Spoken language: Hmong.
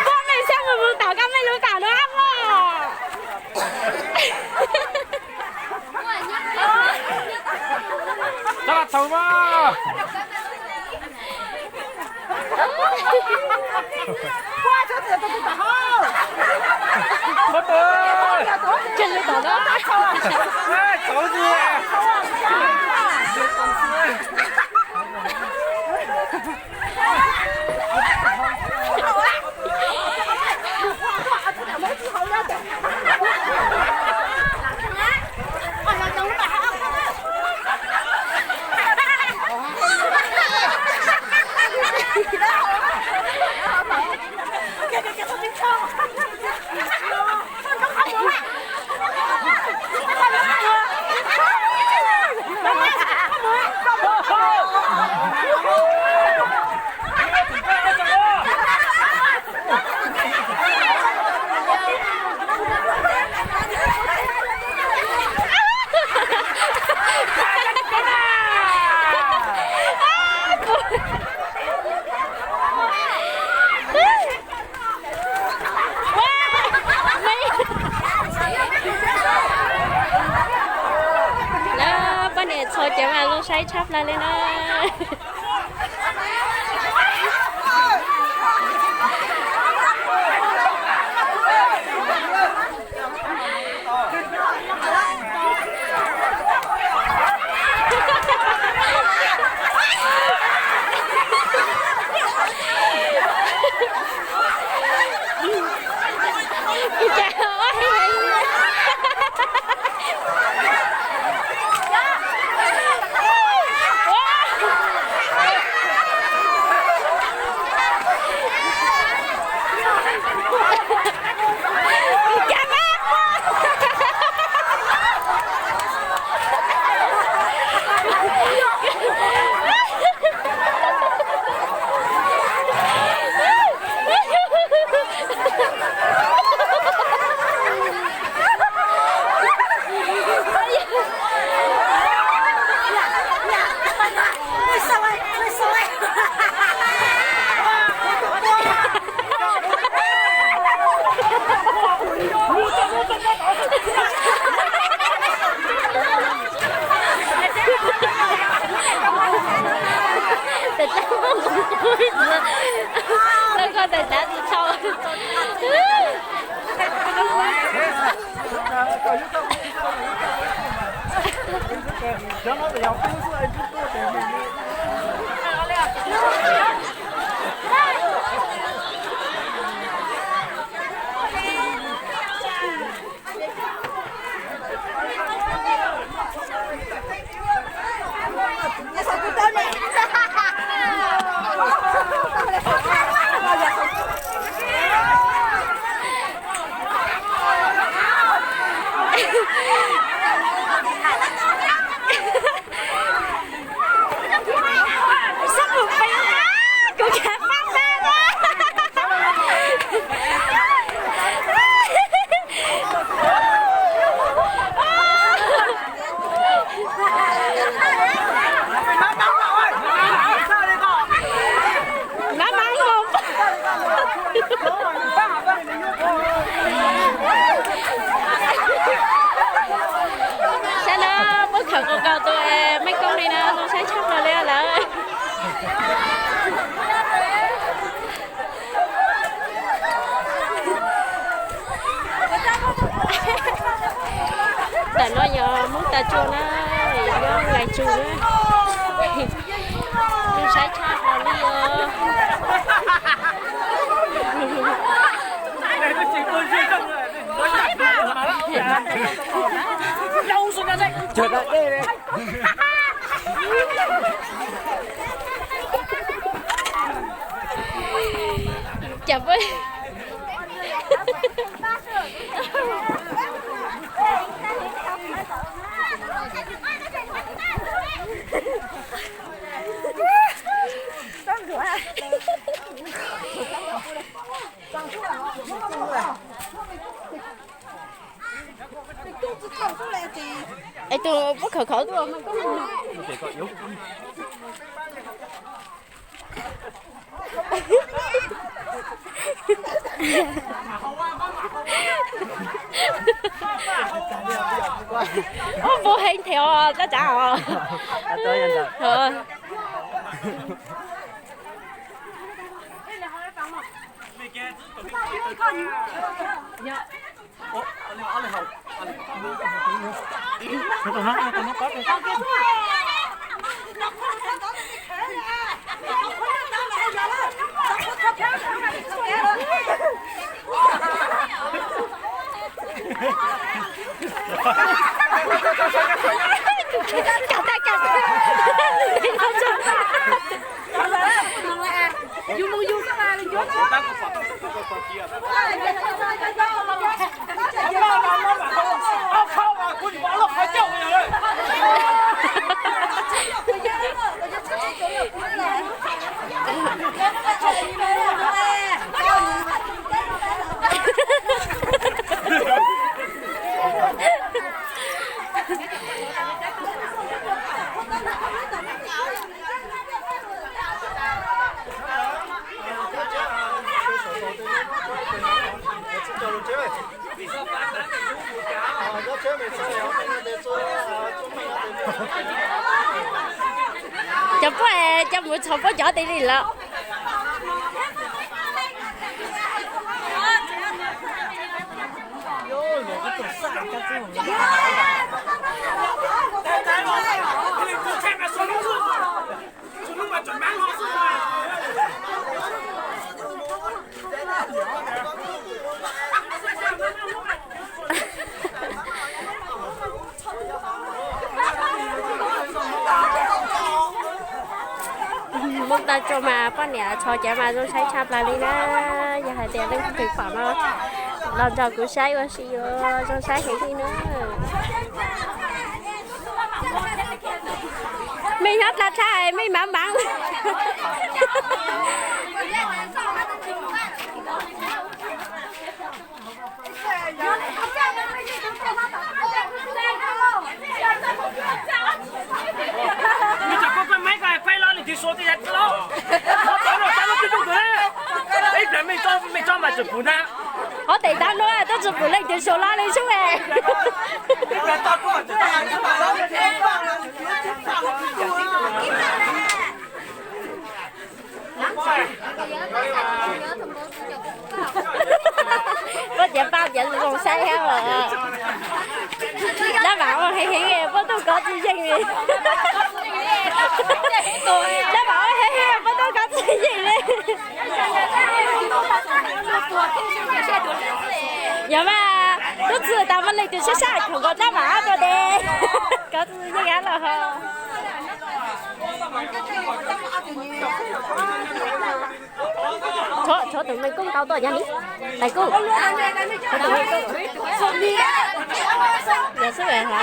Koj mej saib mus mus tom koj mej lub tom no mog. Txhob thaum mas. Lawv poj niam txhua cov mas zoo saib tshaj plaws li na. Lawv koj tawm tav tsis tau. Saib na, muab khawm nkaus tus mej koob li no zoo saib tshaj plaws li lawm. Ntawm no yog Hmoob Tag Tsua na, yog Lais Tsum na. Zoo saib tshaj plaws li os. Cas puas Es tus puab khawv khawv tuaj. Ub, npau heev thiab os, tab tsav os. Cov puab, cov mus txhom puab cov tes li lawm. Mus tag tso mas poj niam txhom cov mas zoo saib tshaj plaws li na. Yog hais tias leej twg pom no los nrog kuv saib ua si, yuav zoo saib heev li na. Mej nyob dlha dlha, mej mav mav. Qhov tes tab nuav tuaj tsi pum leej twg sau lab li sub es. Puab tias paj tias zoo saib hab os. Dab mam ua heev heev, puab tuaj kov tsi yeej li. Dab mam ua heev heev, puab tuaj kov tsi yeej li. Yog mas, tub txwg tas muaj leej twg sab sab khoom nkaus dab mam dua tes, kov tsi yeej hab los ho. Tshuav tus Meej Kub tau tuaj nyob li, Meej Kub. Yog xwb ha.